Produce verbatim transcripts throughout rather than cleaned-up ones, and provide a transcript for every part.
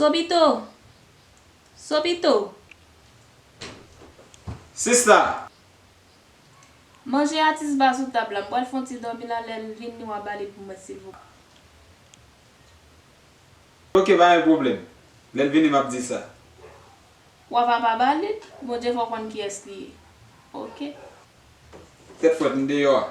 Sopito! Sopito! Sista! Manje Atis Ba sou tab la, m pral fè yon ti dòmi la, lè l vini w a ba li pou mwen silvouplè. Ok, pa gen pwoblèm. Lè l vini m ap di sa. W a va pa ba li, Bondye fè w konn kiyès li ye. Ok. Tèt frèt, m deyò a.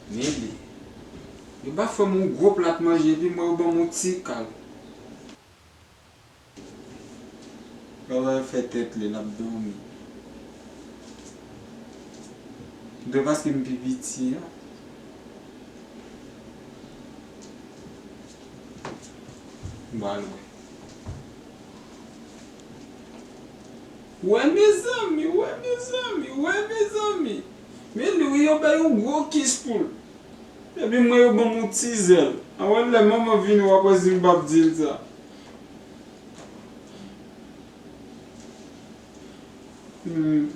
Men li. Yo pa fè m yon gwo plat manje, epi mwen yo ban m yon ti kal. Yo wè fè tèt li, l ap dòmi. De paske m pi piti an. M pral wè. Wè mezanmi, wè mezanmi, wè mezanmi. Men li wi, yo bay yon gwo kis pou l. Epi mwen yo ban m yon ti zèl. Anwè lè manman vini w ap wè si m p ap di l sa. Hmm.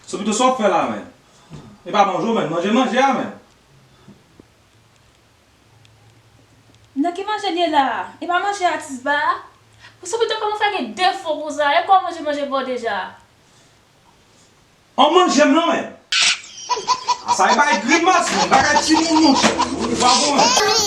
Sopito, sa w ap fè la menm? E pa manje w menm, manje manje a menm. Nan ki manje l ye la a? E pa manje Atis Ba a? Sopito, kòman w fè gen defo konsa? E kòman manje manje pa w deja? An manje m nan menm. A sa e bay grimas, menm bagay timoun monchè. Ou pa bon menm.